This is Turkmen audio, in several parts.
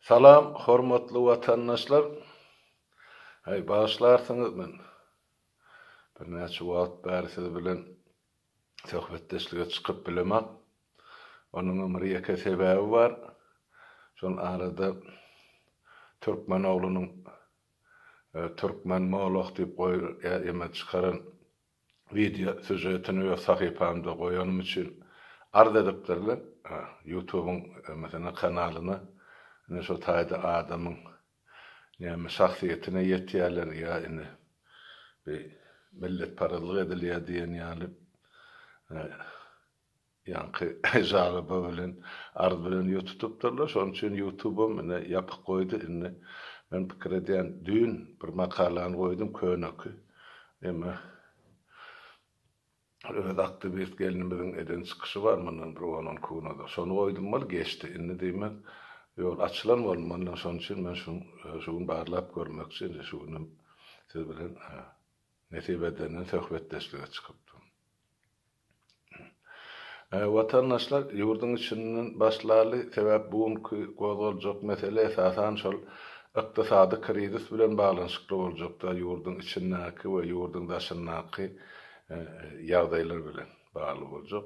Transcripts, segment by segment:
Salam hormatly watandaşlar. Haý bagyşlarsyňyz men birnäçe wagt bäri siz bilen söhbetdeşlige çykyp bilemak. Onuňam bir ýeke sebäbi bar. Şol arada türkmen oglunyň Türkmen moloh diýip goý ýa çykaran wideo sýužetini öz sahypamda goýanym üçin arz edipdirler. Ýutubyň meselem kanalyna ine şo taýda adamyň näme şahsyýetine ýetýärler ýa indi bi milletparazlyk edilýär diýen ýaly Ýaňky žaloba bilen, arz bilen ýüz tutupdyrlar. Şonuň üçin ýutubam ine ýapyk goýdy. Indi men pikir edýän, düýn bir makalany goýdum, köneki. Emma öz aktiwist gelnimiziň eden çykyşy bar mundan bir on-on iki gün ozal. Şony goýdum bol, geçdi. Indi diýmek, ýol açylan bolmaly. Şonuň üçin men şu şu gün barlap görmekçi. Indi şu günem siz bilen nesip edenden söhbetdeşlige çykypdym. Watandaşlar, ýurduň içinden başlaly, sebäp bu günki gozgaljak mesele esasan şol ykdysady krizis bilen baglanyşykly boljakda, ýurduň içindäki we ýurduň daşyndaky ýagdaýlar bilen bagly boljak.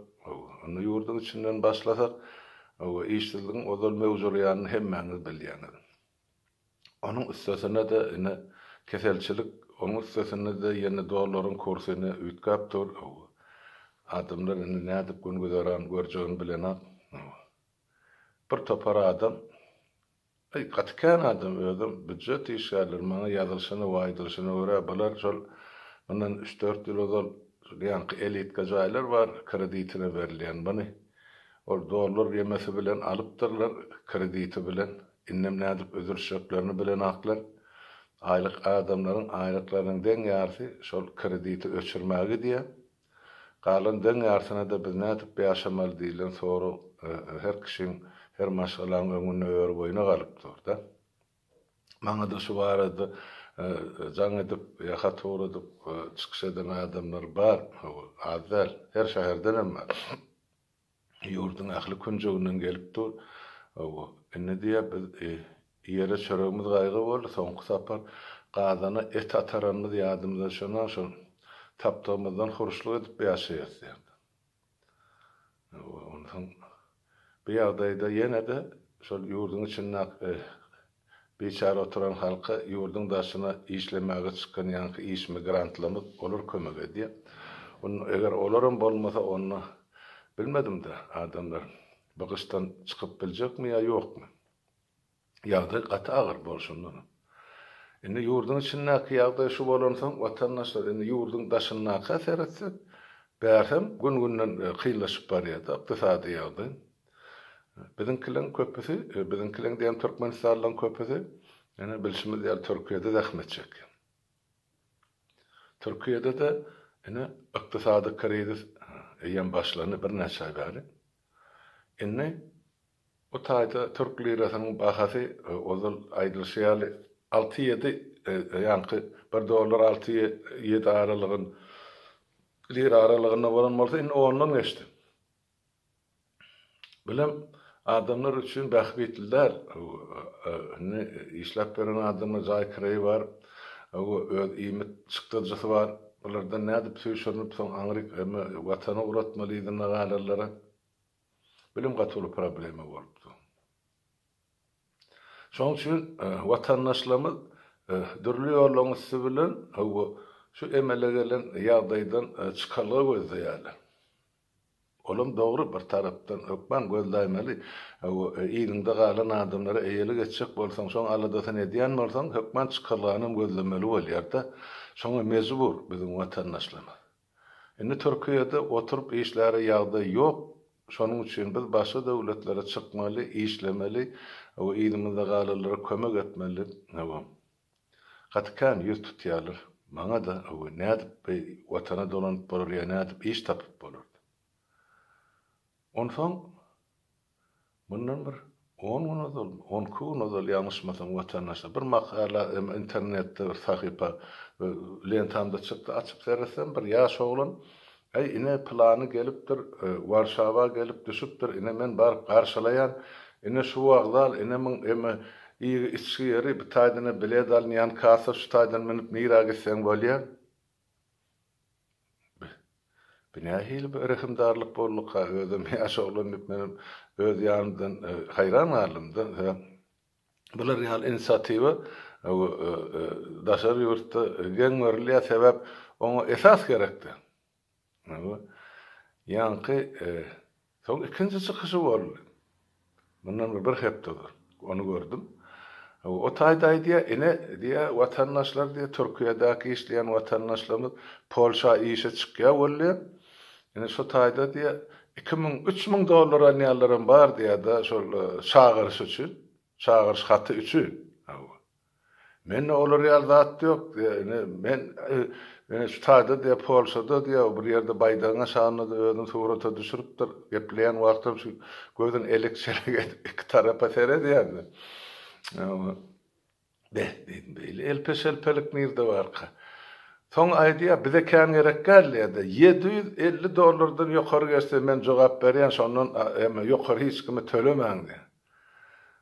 Onda ýurduň içinden başlasak, işsizligiň ozal möwjürýänini hemmäňiz bilýäňiz. Onuň üstesine-de ine keselçilik, onuň üstesine-de ýene dollaryň kursy ine üýtgäp dur. Adamlar indi nädip gün-güzeran görjegini bilenok. Bir topar adam, aý gaty kän adam özem býujet işgärleri maňa ýazylyşyna we aýdylyşyna görä bular şol mundan üç-dört ýyl ozal şol ýaňky elitka jaýlar bar kreditine berilýän muny ol dollar ýemesi bilen alypdyrlar krediti bilen Indem nädip üzülişjeklerini bilenaklar. Aýlyk adamlaryň aýlyklarynyň deň ýarsy şol krediti öçürmäge gidýär. Galan deň ýarsyna-da biz nädip ýaşamaly diýlen sorag her kişiň, her maşgalaň öňünde örboýuna galyp dur-da. Maňa-da şu barada jaň edip ýa hat ugradyp çykyş eden adamlar bar. Hawa, az däl. Her şäherdenem bar. Ýurduň ähli künjeginden gelip dur. Hawa, indi diýýär, biz iýere çöregimiz gaýgy boldy, soňky sapar gazana et ataranymyz ýadymyza düşenok, şol tapdygymyzdan huruşlyk edip ýaşaýas diýýär. Hawa, onsoň bu ýagdaýda ýene-de şol ýurduň içindäki Biçäre oturan halka ýurduň daşyna işlemäge çykan ýaňky iş migrantlarymyz olar kömek edýär. Onda eger olaram bolmasa onda bilmedim-de adamlar bu gyşdan çykyp biljekmi ýa ýokmy? Ýagdaý gaty agyr bolşundanam. Indi ýurduň içindäki ýagdaý şu bolansoň watandaşlar indi ýurduň daşyndaka seretsek bärsem gün-günden kynlaşyp barýar-da ykdysady ýagdaý. Biziňkileň köpüsi, biziňkileň diýýän türkmenistanlylaryň köpüsi, ýöne bilşimiz ýaly Türkiýede zähmet çekýär. Türkiýede-de ine ykdysady krizis eýýäm başlandy birnäçe aý bäri. Indi bu taýda türk lirasynyň bahasy ozal aýdylyşy ýaly alty-ýedi ýaňky bir dollar alty-ýedi aralygyn lira aralygynda bolan bolsa indi ondan geçdi. Bilim adamlar üçin bähbitli däl. Indi işläp beren adamda jaý kireýi bar, öz iýmit çykdajysy bar. Bulardan nädip süýşürinip soň aňryk eme watana ugratmaly yzynda galanlara. Bilim gaty uly problema bolupdy. Şonuň üçin watandaşlarymyz dürli ýollaryň üsti bilen şu emele gelen ýagdaýdan çykalga gözleýärler. Olam dogry, bir tarapdan hökman gözläýmeli. Yzyňda galan adamlara eýelik etjek bolsaň, şoň aladasyny edýän bolsaň, hökman çykalganam gözlemeli bolýar-da. Şoňa mejbur biziň watandaşlarymyz. Indi Türkiýede oturyp işläre ýagdaý ýok. Şonuň üçin biz başga döwletlere çykmaly, işlemeli we yzymyzda galanlara kömek etmeli. Gaty kän ýüz tutýarlar. Maňa-da, Öwe, nädip bi Watana dolanyp bolar ýa nädip iş tapyp bolar? Onsoň, mundan bir on gün ozalmy, on iki gün ozal ýalňyşmasam watandaşlar, bir makala hem internetde bir sahypa lentamda çykdy, açyp seretsem bir ýaş oglan, Äý, ine, pylany gelipdir, Warşawa gelip düşüpdir, ine, men baryp garşylaýan, ine, şu wokzal, ine, muň eme. Iýgi içgi ýeri, bu taýdan-a bilet alynýan kassa, şu taýdan münüp nirä gitseň bolýar. Bi, bi nähili bir rehimdarlyk bolduka, özem ýaş oglan diýip menem öz ýanymdan haýran galdym-da. Sebäp bular ýaly inisiatiwa daşary ýurtda geň görülýär, sebäp oňa esas gerekdi. Ýaňky soň ikinji çykyşy boldy. Mundan bir bir hepde ozal. Ony gördüm. O taýda aýdýar, ine, diýýär, watandaşlar diýýär, Türkiýedäki işleýän watandaşlarymyz Polşa işe çykýar bolýar. Ine, şo taýda diýýär, 2000, 3000 dollar alýanlaram bar diýýär-de, şol çagyryş üçin, çagyryş haty üçin. Hawa. Mende olar ýaly zat ýok diýýär. Ine, men ine şu taýda diýýär, Polşada diýýär, bir ýerde baýdagyň aşagynda-da özüni surata düşüripdir. Gepleýän wagtam şu gözüni elek-çelek edip iki tarapa seredýär-de. Beh, diýdim, beýle elpe-şelpelik nirde barka? Soň aýdýar, bize kän gerek däl diýýär-de, 750 dollardan ýokary geçse men jogap berýän, şondan ýokary hiç kime tölemäň diýýär.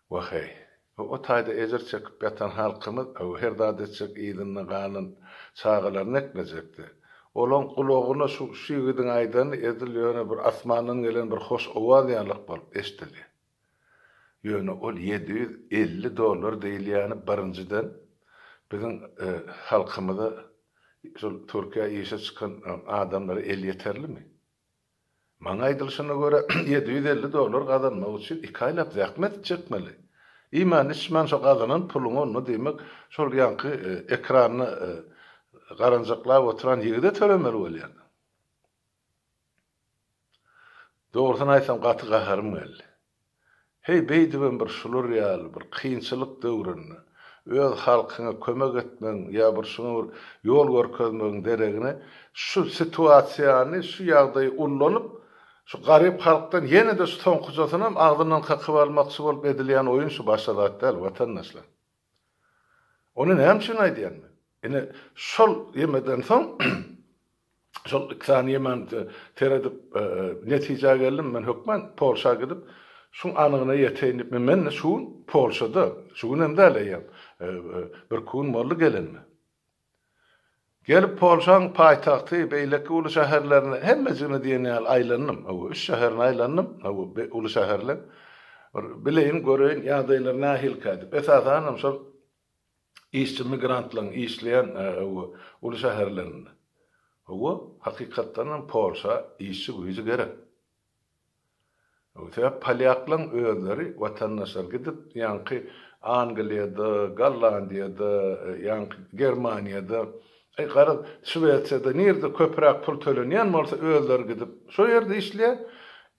Wah-eý. O taýda ejir çekip ýatan halkymyz her zat etjek yzynda galan çagalaryny eklejekdi. Olaň gulagyna şu şu ýigidiň aýdany edil ýöne bir asmandan gelen bir hoş owaz ýalyk bolup eşdildi. Ýöne ol 750 dollar diýilýäni birinjiden biziň halkymyza şol Türkiýä işe çykan adamlara elýeterlimi? Maňa aýdylyşyna görä, 750 dollar gazanmak üçin iki aýlap zähmet çekmeli. Iýmän-içmän şo gazanan puluňy onda diýmek, şol ýaňky ekranda garanjaklap oturan ýigide tölemeli bolýar. Dogrusyny aýtsam, gaty gaharym geldi. Heý, beýdibem bir şular ýaly bir kynçylyk döwründe öz halkyňa kömek etmegiň ýa bir şuňa bir ýol görkezmegiň deregine şu situasiýany, şu ýagdaýy ullanyp, şu garyp halkdan ýene-de şu soňkujasynam agzyndan kakyp almakçy bolup edilýän oýun şu başga zat däl, watandaşlar. Ony näme üçin aýdýan men? Ine, şol ýemeden soň, şol iki sany ýemän seredip netijä geldim, men hökman Polşa gidip, şuň anygyna ýeteýin diýip, men şu gün Polşada, şu gün hem däl eýýäm, birki gün boldy gelenime. Gelip Polşaň paýtagty, beýleki uly şäherlerine hemmejigine diýen ýaly aýlandym. Hawa, üç şäherine aýlandym, hawa, uly şäherleň. Bir bileýin, göreýin, ýagdaýlary nähilikä diýip. Esasanam şol işçi migrantlaryň işleýän, hawa, uly şäherlerinde. Hawa, hakykatdanam Polşa işçi güýji gerek. Sebäp polýaklaň özleri watandaşlar gidip ýaňky Angliýada, Gollandiýada, ýaňky Germaniýada, aý garaz Şwesiýada nirde köpräk pul tölenýän bolsa özleri gidip şo ýerde işleýär.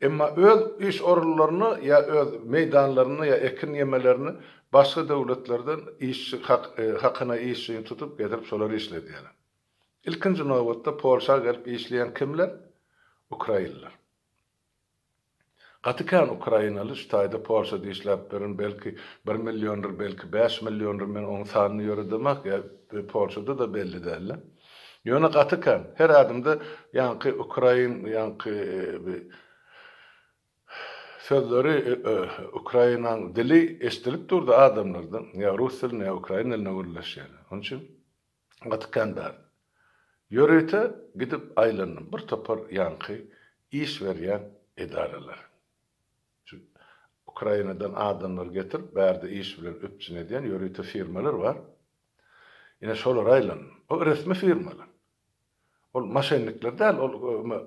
Emma öz iş orunlaryna ýa öz meýdanlaryna ýa ekin ýemelerini başga döwletlerden işçi hakyna işçini tutup getirip şolary işledýärler. Ilkinji nobatda Polşa gelip işleýän kimler? Ukrainler. Gaty kän ukrainaly şu taýda Polşada işläp ýören belki bir milliondyr belki bäş milliondyr men oň sanyny ýöredemak ýa Polşada-da belli dälde. Ýöne gaty kän. Her ädimde ýaňky ukrain ýaňky bi sözleri ukrainaň dili eşdilip durdy adamlardan ýa rus dilinde ýa ukrain dilinde gürleşýärler. Onuň üçin Gaty kän bärde. Ýörite gidip aýlandym bir topar ýaňky iş berýän edaralar. Şu Ukrainadan adamlary getirip bärde iş bilen üpjün edýän ýörite firmalar bar. Ine şolara aýlandym. O resmi firmalar. Ol maşennikler däl, ol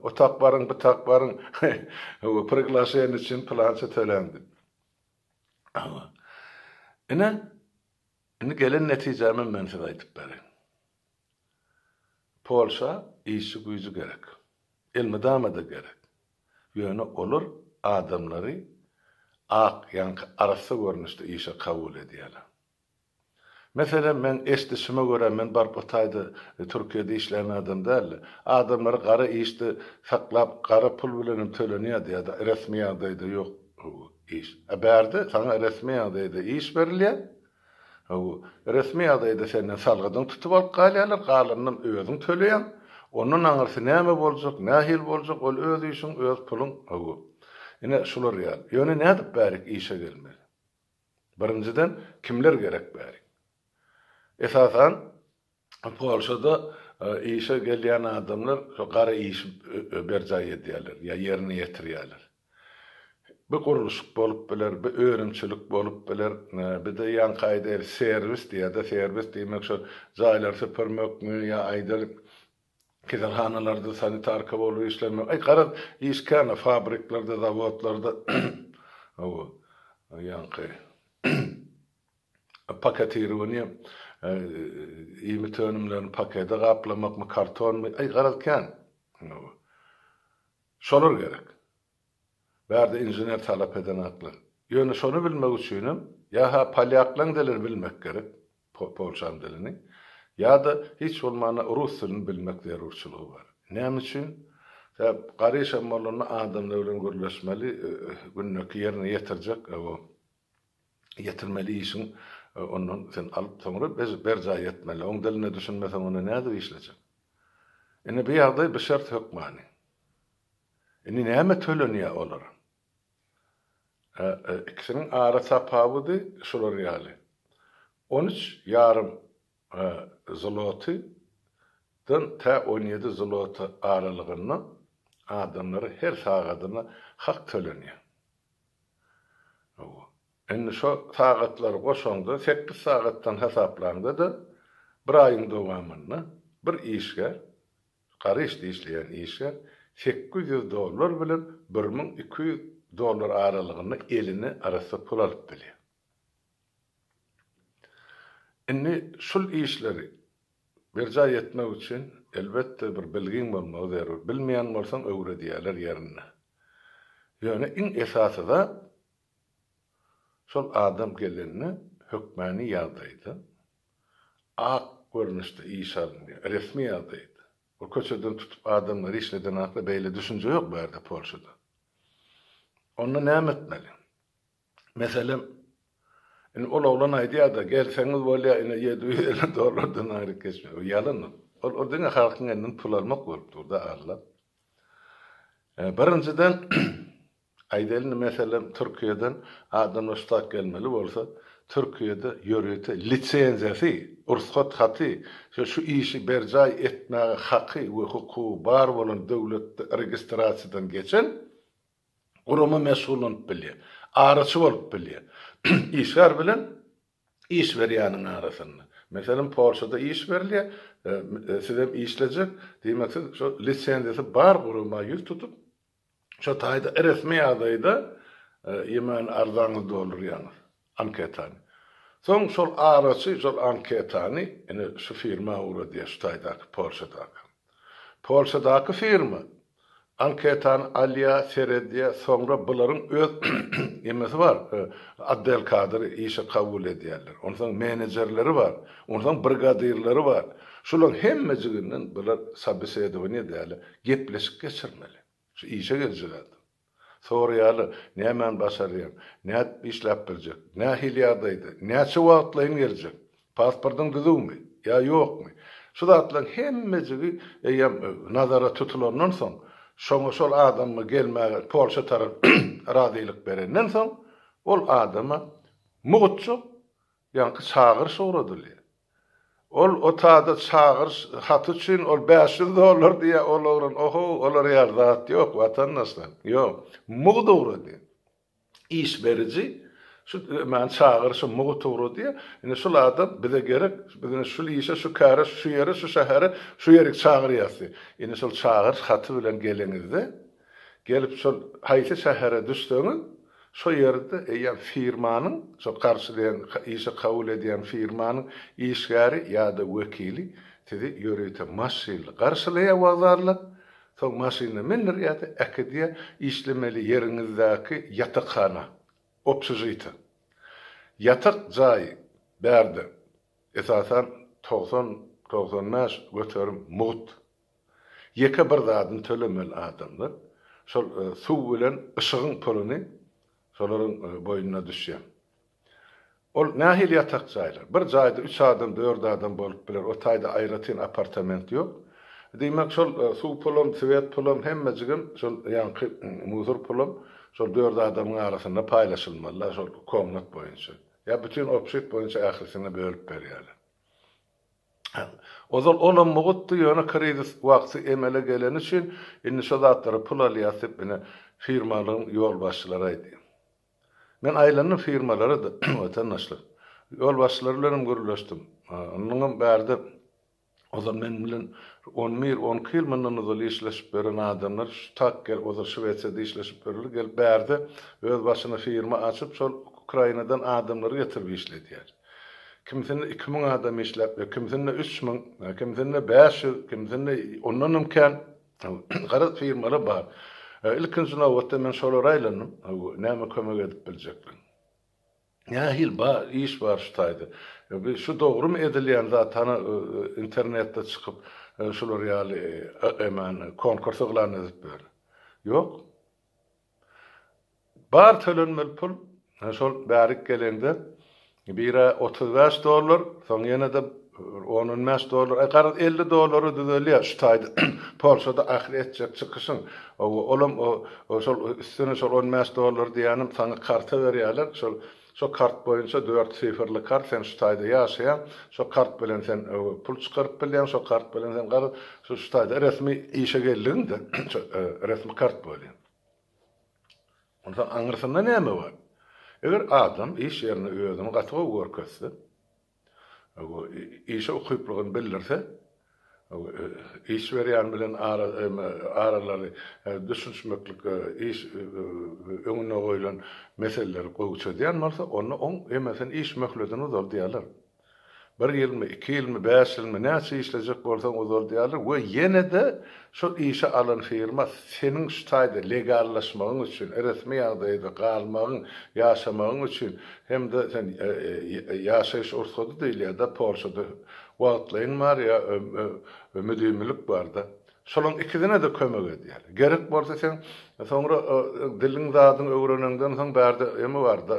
otak baryň, bu tak baryň, priglaşeniýe üçin pylança töläň diýip. Ine, Indi gelen netijämem men size aýdyp bereýin. Polşa işçi güýji gerek. Elmydama-da gerek. Ýöne olar adamlary ak, ýaňky arassa görnüşde işe kabul edýärler. Meselem, meň eşdişime görä, men baryp o taýda Türkiýede işlän adam däldi. Adamlary gara işde saklap, gara pul bilenem tölenýärdi ýa-da resmi ýagdaýda ýok iş. A bärde saňa resmi ýagdaýda iş berilýär. Hawa, resmi ýagdaýda senden salgydyňy tutup alyp galýarlar, galanynam özüň töleýäň. Ondan aňyrsy näme boljak, nähili boljak, ol öz işiň, öz puluň, hawa. Ine, şular ýaly. Ýöne nädip bärik işe gelmeli? Birinjiden, kimler gerek bärik? Esasan, Polşada işe gelýän adamlar şo gara işi berjaý edýärler ýa ýerine ýetirýärler. Bu gurluşyk bolup biler, bu önümçilik bolup biler, bir-de ýaňky aýdaýly serwis diýýär-de, serwis diýmek şol jaýlary süpürmekmi ýa aýdaly keselhanalarda sanitarka bolup işlemek, aý garaz iş kän-ä fabriklerde, zawodlarda hawa ýaňky Paketirowaniýe, iýmit önümlerini pakete gaplamakmy, kartonmy, aý garaz kän. Şolar gerek. Bärde inžener talap edenaklar. Ýöne şony bilmek üçinem ýa-ha polýaklaň dilini bilmek gerek, polşan dilini, ýa-da hiç bolmanda rus dilini bilmek zerurçylygy bar. Näme üçin? Sebäp garyşan bolanda adamlar bilen gürleşmeli, gündeki ýerine ýetirjek ýetirmeli işiň ondan sen alyp soňra berjaý etmeli. Oň diline düşünmeseň onda nädip işlejek? Indi bu ýagdaý bu şert hökmany. Indi näme tölenýär olara? Ikisiniň ara tapawudy şular ýaly. On üç ýarym zloty dan tä 17 zlota aralygynda adamlara her sagadyna hak tölenýär. Hawa. Indi şo sagatlary goşaňda, sekiz sagatdan hasaplaňda-da, bir aýyň dowamynda bir işgär, gara işde işleýän işgär 800 dollar bilen 1200 dollar aralygynda eline arassa pul alyp bilýär. Indi şul işleri berjaý etmek üçin, elbetde, bir bilgiň bolmagy zerur. Bilmeýän bolsaň, öwredýärler ýerinde. Ýöne iň esasy zat, şol adam gelende hökmany ýagdaýda ak görnüşde iş alynýar, resmi ýagdaýda. Ol köçeden tutup adamlary işledenakda beýle düşünje ýok bärde Polşada. Onda näme etmeli? Meselem, indi ol oglan aýdýar-da, gelseňiz bolýar, ine 750 dollardan aýryk geçmeýär. O ýalan ol. Ol, ol diňe halkyň elinden pul almak bolup dur-da, aldap. E, birinjiden, aýdaly indi meselem, Türkiýeden adamlar ştat gelmeli bolsa, Türkiýede ýörite lisenziýasy, rugsat haty, şu, şu işi berjaý etmäge haky we hukugy bar bolan döwletde registrasiýadan geçen gurama meşgullanyp bilýär. Araçy bolup bilýär. Işgär bilen iş berýäniň arasynda. Meselem, Polşada iş berilýär, sizem işlejek, diýmek siz şo lisenziýasy bar gurama ýüz tutup, şo taýda resmi ýagdaýda ýemän arzaňyzy doldurýaňyz, anketany. Soň şol araçy şol anketany ine şu firma ugradýar, şu taýdaky Polşadaky. Polşadaky firma anketany alýar, seredýär, soňra bularyň öz emesi bar, otdel kadry işe kabul edýärler. Onsoň menejerleri bar, onsoň brigadirleri bar. Şularyň hemmejiginden bular sobesedowaniýe däl, gepleşik geçirmeli. Şu işe geljek adam. Soraýarlar, nämäni başarýaň, nädip işläp biljek, nähili ýagdaýda, näçe wagtlaýyn geljek, pasportyň düzüwmi ýa ýokmy? Şu zatlaryň hemmejigi eýýäm nazara tutulandan soň, şoňa şol adama gelmäge Polşa tarap razylyk berenden soň, ol adama mugtjak ýaňky çagyryş ugradylýar. Ol o tada çagyryş haty üçin ol 500 dollar diýýär, ol oglan ohow olar ýaly zat ýok watandaşlar, ýok. Mugt ugradýar. Iş beriji şu many çagyryşy mugt ugradýar. Indi şul adam bize gerek, biz indi şul işe, şu käre, şu ýere, şu şähere, şu ýerik çagyrýas diýýär. Indi şol çagyryş haty bilen geleňizde, Gelip şol haýsy şähere düşseňiz, şo ýerde eýýäm firmanyň, şo garşylaýan, işe kabul edýän firmanyň işgäri ýa-da wekili sizi ýörite maşynly garşylaýar wokzalda. Soň maşyna mindirýär-de, äkidýär işlemeli ýeriňizdäki ýatakhana, obşežita. Ýatak jaýy bärde, esasan, 90, 95% mugt. Ýeke bir zadyny tölemeli adamlar, şol suw bilen yşygyň puluny şolaryň boýnuna düşýär. Ol nähili ýatak jaýlar? Bir jaýda üç adam, dört adam bolup biler, o taýda aýratyn apartament ýok. Diýmek, şol suw pulam, swet pulam, hemmejigem şol ýaňky musor pulam şol dört adamyň arasynda paýlaşylmaly-da, şol komnat boýunça. Ýa bütin obşit boýunça ählisine bölüp berýärler. Ozal olam mugutdy, ýöne krizis wagty emele geleni üçin indi şo zatlara pul alýas diýip ine firmalaryň ýolbaşçylary aýdýar. Men aýlandym firmalara-da watandaşlar. Ýolbaşçylary bilenem gürleşdim. Onnoňam bärde Ozal men bilen on bir, on iki ýyl mundan ozal işleşip ýören adamlar şu tak gelip, ozal Şwesiýada işleşip ýörler, gelip bärde öz başyna firma açyp, şol Ukrainadan adamlary getirip işledýär. Kimsinde 2000 adam işläp ýör, kimsinde 3000, kimsinde 500, kimsinde ondanam kän. Garaz firmalar bar. Ilkinji nobatda men şolara aýlandym, näme kömek edip biljekligini. Nähili bar iş bar şu taýda. Bi şu dogrymy edilýän zat hany internetde çykyp şular ýaly eman konkurs yglan edip ber. Ýok. Bar tölenmeli pul şol bärik geleňde birä 35 dollar soň ýene-de on-on bäş dollar aý garaz 50 dollara düzelýär şu taýda Polşada ahyry etjek çykyşyň. Olam şol üstüne şol on bäş dollar diýýänim saňa karta berýärler. Şol şo kart boýunça dört sifrli kart sen şu taýda ýaşaýaň. Şo kart bilen sen pul çykaryp bilýäň. Şo kart bilen sen garaz şu şu taýda resmi işe geldigiňde şo resmi kart bolýar. Onsoň aňyrsynda näme bar? Eger adam iş ýerinde özüni gaty gowy görkezse, işe ukyplygyny bildirse, iş berýän bilen aralary düşünişmeklik, iş öňünde goýlan meseleleri gowy çözýän bolsa, onda oň emesini iş möhletini uzaldýarlar. Bir ýylmy, iki ýylmy, bäş ýylmy, näçe işlejek bolsaň uzaldýarlar we ýene-de şol işe alan firma seniň şu taýda legallaşmagyň üçin, resmi ýagdaýda galmagyň, ýaşamagyň üçin hem-de sen ýaşaýyş rugsady diýilýär-de Polşada wagtlaýyn bar ýa müdimilik bar-da. Şolaryň ikisine-de kömek edýär. Gerek bolsa sen soňra diliň zadyň öwreneňden soň bärde eme bar-da.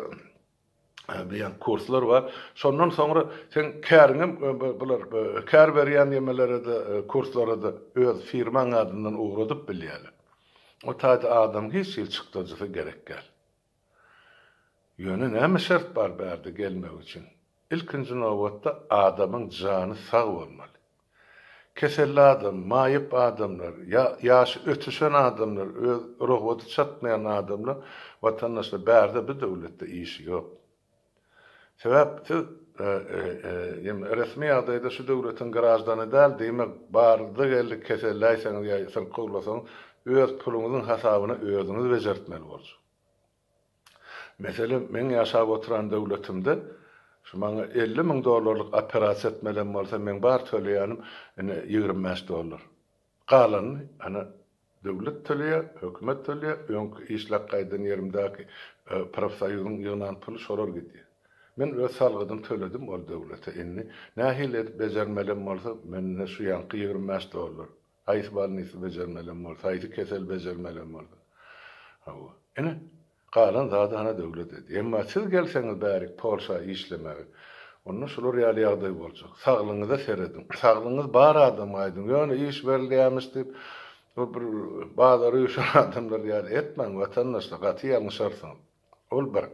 Diýen kurslar bar. Şondan soňra seň käriňem bular kär berýän ýemelere-de, kurslara-da öz firmaň adyndan ugradyp bilýärler. O taýda adamyň hiç hili çykdajysy gerek däl. Ýöne näme şert bar bärde gelmek üçin? Ilkinji nobatda adamyň jany sag bolmaly. Keselli adam, maýyp adamlar, ýa ýaşy ötüşen adamlar, öz rogbaty çatmaýan adamlar watandaşlar bärde bu döwletde işi ýok. Sebäp siz resmi ýagdaýda şu döwletiň graždany däl, diýmek bardy-geldi keselläýseňiz ýa syrkawlasaňyz öz puluňyzyň hasabyna özüňiz bejertmeli boljak. Meselem, meň ýaşap oturan döwletimde şu maňa 50 müň dollarlyk operasiýa etmelem bolsa, meň bar töleýänim ine 25 dollar. Galanyny ana döwlet töleýär, hökümet töleýär, öňki işläp gaýdan ýerimdäki profsoýuzyň ýygnan puly şolar gidýär. Men öz salgydymy töledim ol döwlete, indi nähili edip bejermelem bolsa, mende şu ýaňky 25 dollar. Haýsy bolnisy bejermelem bolsa, haýsy kesel bejermelem bolsa. Hawa. Ine, galan zady hana döwlet edýär. Emma siz gelseňiz bärik Polşa işlemäge, onda şular ýaly ýagdaý boljak. Saglygyňyza serediň. Saglygyňyz bar adamga aýdyň. Ýöne iş berilýämiş diýip, bir bazara üýşen adamlar ýaly etmäň, watandaşlar, gaty ýalňyşarsyňyz. Ol bir.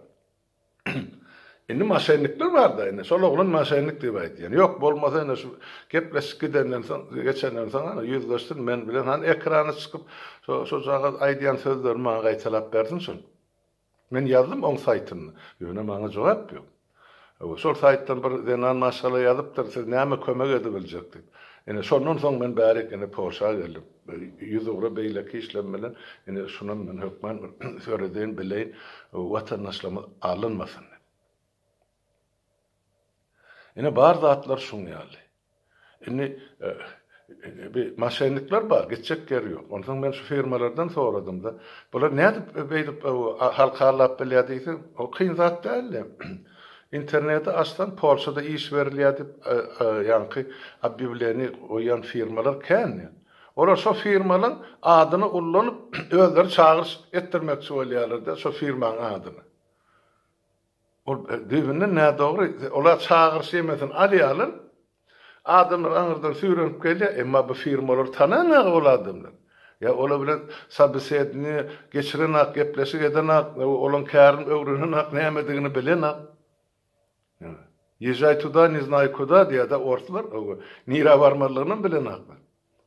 Indi moşennikler bar-da indi. Şol oglan moşennik diýip aýdýan. Ýok, bolmasa indi şu gepleşik gidenden soň, geçenden soň hany ýüzleşsin men bilen, hany ekrana çykyp, şo şojagaz aýdýan sözlerini maňa gaýtalap bersin şol. Men ýazdym oň saýtynda. Ýöne maňa jogap ýok. Hawa, şol saýtdan bir zenan maşgala ýazypdyr, siz näme kömek edibiljek diýip. Ine, şondan soň men bärik ine Polşa geldim. Ýüzugra beýleki işlem bilen ine şunam men hökman bir seredeýin, bileýin, watandaşlarymyz alynmasyn diýip. Ine bar zatlar şuň ýaly. Indi bi moşennikler bar, gitjek ýeri ýok. Onsoň men şu firmalardan soradym-da, bular nädip beýdip halky aldap bilýär diýsem, o kyn zat däl-de. Interneti açsaň, Polşada iş berilýär diýip, ýaňky obýawleniýe goýýan firmalar kän. Olar şo firmalaň adyny ullanyp, özleri çagyryş etdirmekçi bolýarlar-da, şo firmaň adyny. Ol düýbünden nädogry. Olar çagyryş ýemesini alýarlar. Adamlar aňyrdan süýrenip gelýär. Emma bu firmalary tanaňok ol adamlar. Ýa olar bilen sobesedniýe geçirenak, gepleşik edenak, olaň kärini öwrenenak, nämedigini bilenak. Ýežaý tuda, ne znaý kuda diýýär-de orslar. Nirä barmalygynam bilenoklar.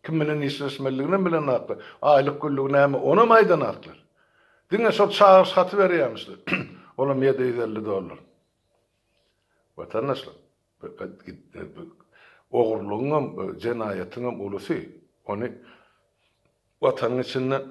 Kim bilen işleşmelidiginem bilenoklar. Aýlyk günlügi näme, onam aýdanoklar. Diňe şol çagyryş haty berýärmişler. Olam 750 dollar. Watandaşlar, ogurlygyňam, jenaýatyňam ulusy. Ony Watanyň içinde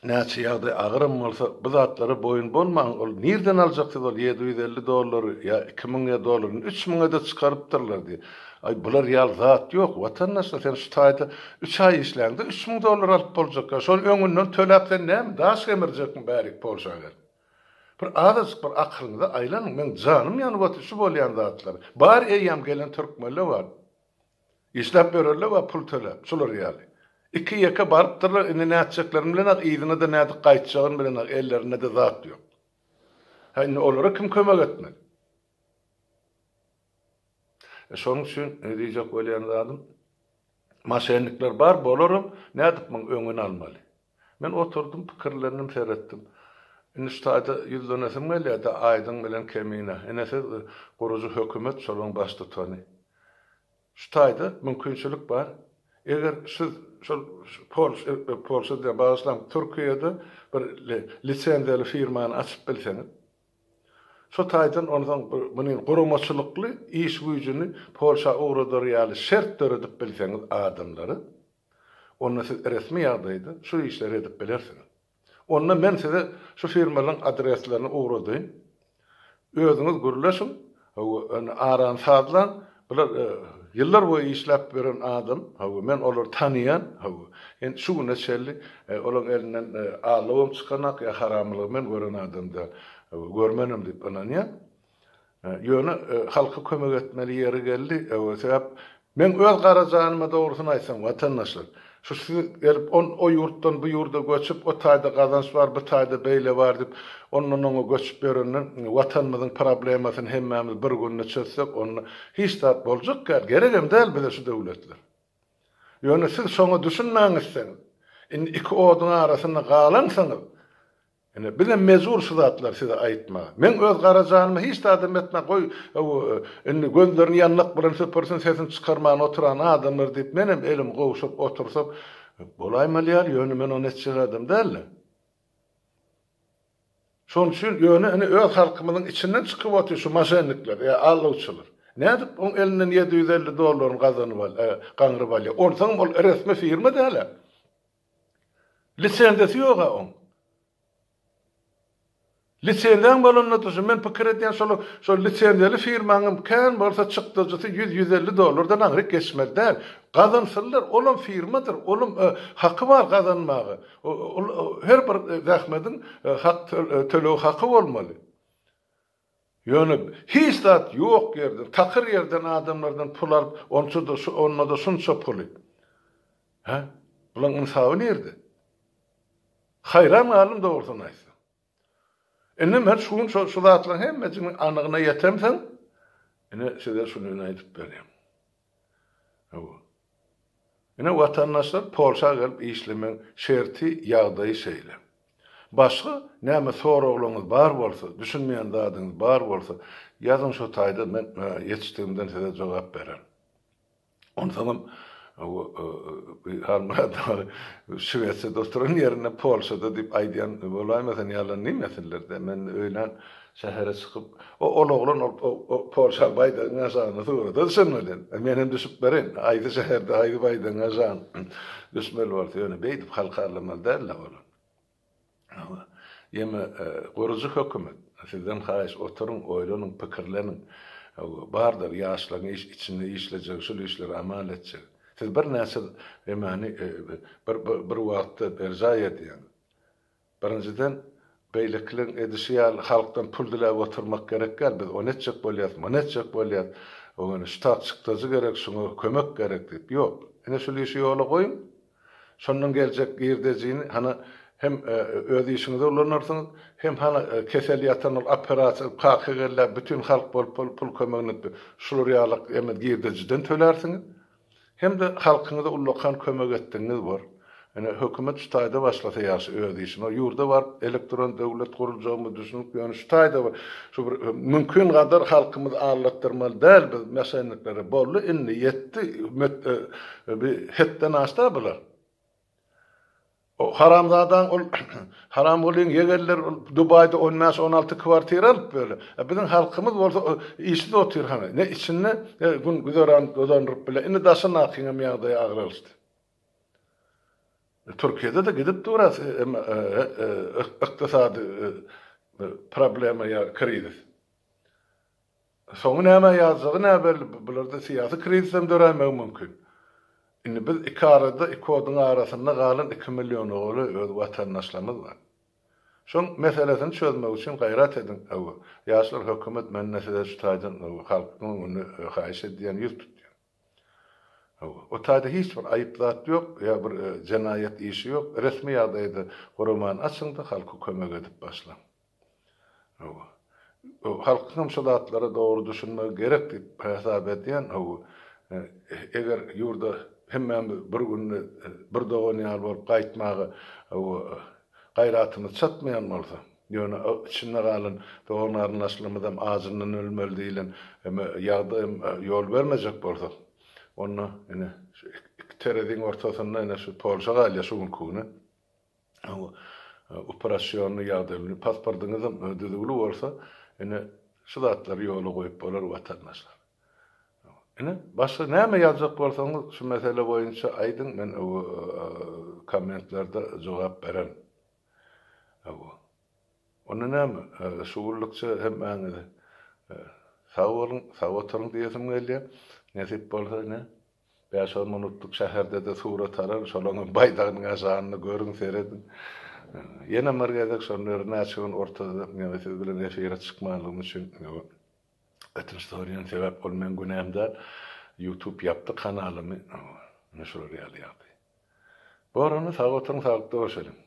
näçe ýagdaý agyram bolsa, bu zatlara boýun bolmaň, ol nirden aljak siz ol 750 dollary ýa 2000 ýa dollaryny, üç müňe-de çykarypdyrlar diýip. Aý, bular ýaly zat ýok, watandaşlar, sen şu taýda üç aý işläňde 3000 dollar alyp boljak ýa şony öňünden töläp sen näme, daş gemirjekmi bärik Polşa gelip. Bir azajyk bir akylyňyza aýlanyň, meň janym ýanyp otyr şu bolýan zatlara. Bar eýýäm gelen türkmenler bar. Işläp ýörerler we pul töläp, şular ýaly. Iki-ýeke barypdyrlar, indi nätjeklerini bilenok, yzyna-da nädip gaýtjagyny bilenok, ellerinde-de zat ýok. Hä, indi olara kim kömek etmeli? E, şonuň üçin diýjek bolýan zadym, moşennikler bar, bolaram, nädip muň öňüni almaly? Men oturdym, pikirlendim, seretdim. Indi şu taýda ýüzlenesim gelýär-de Aýdyň bilen Kemine. Ine siz gurujy hökümet, şolaryň baştutany. Şu taýda mümkinçilik bar. Eger siz şol Polşa, Polşa diýýän, bagyşlaň, Türkiýede bir lisenziýaly firmany açyp bilseňiz, şo taýdan onsoň muny guramaçylykly iş güýjüni Polşa ugradar ýaly şert döredip bilseňiz adamlara, onda siz resmi ýagdaýda şu işleri edip bilersiňiz. Onda men size şu firmalaryň adreslerini ugradaýyn. Özüňiz gürleşiň, hawa, indi arany sazlaň. Bular ýyllar boýy işläp ýören adam, hawa, men olary tanaýan, hawa. Indi şu güne çenli olaryň elinden allawam çykanak ýa haramylygy men gören adam däl. Hawa, görmenem diýip ynanýan. Ýöne halka kömek etmeli ýeri geldi. Sebäp meň öz gara janyma dogrusyny aýtsam watandaşlar, şu siz gelip on o ýurtdan bu ýurda göçüp o taýda gazanç bar bu taýda beýle bar diýip ondan oňa göçüp ýörenden watanymyzyň problemasyny hemmämiz bir günde çözsek onda hiç zat boljak däl geregem däl bize şu döwletler. Ýöne siz şoňa düşünmäňizseňiz indi iki oduň arasynda galansyňyz Ine, bizem mejbur şu zatlary size aýtmaga. Meň öz gara janyma hiç zadam etme, goý, indi gözlerini ýandak bilen süpürsin, sesini çykarman oturan adamlar diýip, menem elimi gowşuryp otursam, bolaýmaly ýaly, ýöne men ony etjek adam däl-de. Şonuň üçin, ýöne ine öz halkymyzyň içinden çykyp otyr şu moşennikler, ýa aldawçylar. Nädip oň elinden 750 dollaryny gazanyp al, gaňryp alýar? Onsoňam ol resmi firma däl-ä. Lisenziýasy ýog-a oň. Lisenziýaň bolanda şu men pikir edýän şol şol lisenziýaly firmaňam kän bolsa çykdajysy 100-150 dollardan aňryk geçmeli däl. Gazansynlar, olam firmadyr, olam haky bar gazanmaga. Ol her bir zähmediň hak töleg haky bolmaly. Ýöne hiç zat ýok ýerden, takyr ýerden adamlardan pul alyp, onça-da şu, onda-da şunça puly. Hä? Bulaň ynsaby nirde? Haýran galdym dogrusyny aýtsam. Indi men şu gün şu, şu zatlaryň hemmesiniň anygyna ýetemsoň, ine size şuny aýdyp berýän. Hawa. Ine watandaşlar Polşa gelip işlemegiň şerti, ýagdaýy şeýle. Başga näme soraglaryňyz bar bolsa, düşünmeýän zadyňyz bar bolsa, ýazyň şo taýda men ýetişdigimden size jogap bererin. Onsoňam Halmyrat aga Şwesiýada oturan ýerinde Polşada diýip aýdýan bolaýmasyn ýalan diýmesinler-de. Men öýlän şähere çykyp, o ol oglan ol Polşa baýdagyň aşagynda surata düşen welin, men hem düşüp bereýin. Haýsy şäherde haýsy baýdagyň aşagynda düşmeli bolsa, ýöne beýdip halky aldamaly däl-de olar. Ýeme gurujy hökümet, sizden haýyş oturyň, oýlanyň, pikirleniň. Bardyr ýaşlaryň iş içinde işlejegi, şul işleri amal etjegi. Siz birnäçe emani bir bir wagtda berjaý edýäňiz. Birinjiden, beýlekileň edişi ýaly halkdan pul diläp oturmak gerek däl, biz ony etjek bolýas, muny etjek bolýas, ony şu tak çykdajy gerek, şuňa kömek gerek diýip. Ýok. Ine şul işi ýola goýuň. Şondan geljek girdejini hany hem öz işiňize ulanarsyňyz, hem hany kesel ýatan ol operasiýa kaka gelýär, bütin halk bolup pul kömegini edip şular ýaly hem girdejiden tölärsiňiz. Hem-de halkyňyza ullakan kömek etdigiňiz bor. Ine, hökümet şu taýda başlasa ýagşy öz işini. O ýurda baryp elektron döwlet guruljagymyz düşünip, ýöne şu taýda bir şu bir mümkin gadar halkymyzy aldatdyrmaly däl biz moşenniklere. Boldy indi ýetdi bi hetden aşda bular. O haramzadaň ol Haramgulyň ýegenleri ol Dubaýda on bäş, 16 kwartira alyp böyle. A biziň halkymyz bolsa işsiz otyr hany. Ne içinde gün güzeran dozandyryp bile. Indi daşyndakyňam ýagdaýy agralyşdy. Türkiýede-de gidip dur ykdysady problema ýa krizis. Soňy nämä ýazjagy näbelli, bularda syýasy krizis hem döräýmegi mümkin. Indi biz iki arada, iki oduň arasynda galan iki milliona golaý öz watandaşlarymyz bar. Şoň meselesini çözmek üçin gaýrat ediň, hawa, ýaşlar hökümet mende size şu taýdan halkyň öňünde haýyş edýän, ýüz tutýan. Hawa, o taýda hiç bir aýyp zat ýok, ýa bir jenaýat işi ýok, resmi ýagdaýda guramany açyň-da halka kömek edip başlaň. Hawa. Halkyň hem şu zatlara dogry düşünmegi gerek diýip hasap edýän. Hawa. Eger ýurda hemmämiz bir günde bir dogan ýaly bolup gaýtmaga hawa gaýratymyz çatmaýan bolsa, ýöne içinde galan dogan-garyndaşlarymyzam ajyndan ölmeli diýlen ýagdaýam ýol bermejek bolsak, onda ine şu iki tereziň ortasynda ine şu Polşa galýar şu günki güne. Uproşýonnyý ýagdaý, pasportyňyzam düzüwli bolsa, ine, şu zatlary ýola goýup bolar watandaşlar. Ine, başga näme ýazjak bolsaňyz şu mesele boýunça aýdyň, men kommentlerde jogap bererin. Hawa. Onda näme, şu günlükçe hemmäňize sag boluň, sag oturyň diýesim gelýär. Nesip bolsa ine, Bäş-on minutlyk şäherde-de surat alan, şolaňam baýdagynyň aşagynda görüň, serediň. Ýene bir gezek şonda birnäçe gün ortada ýöne siz bilen efire çykmanlygym üçin ötünç soraýan, sebäp ol meň günäm däl. Youtube ýapdy kanalymy. Ine şular ýaly ýagdaý. Bor onda sag oturyň, saglykda görşeliň.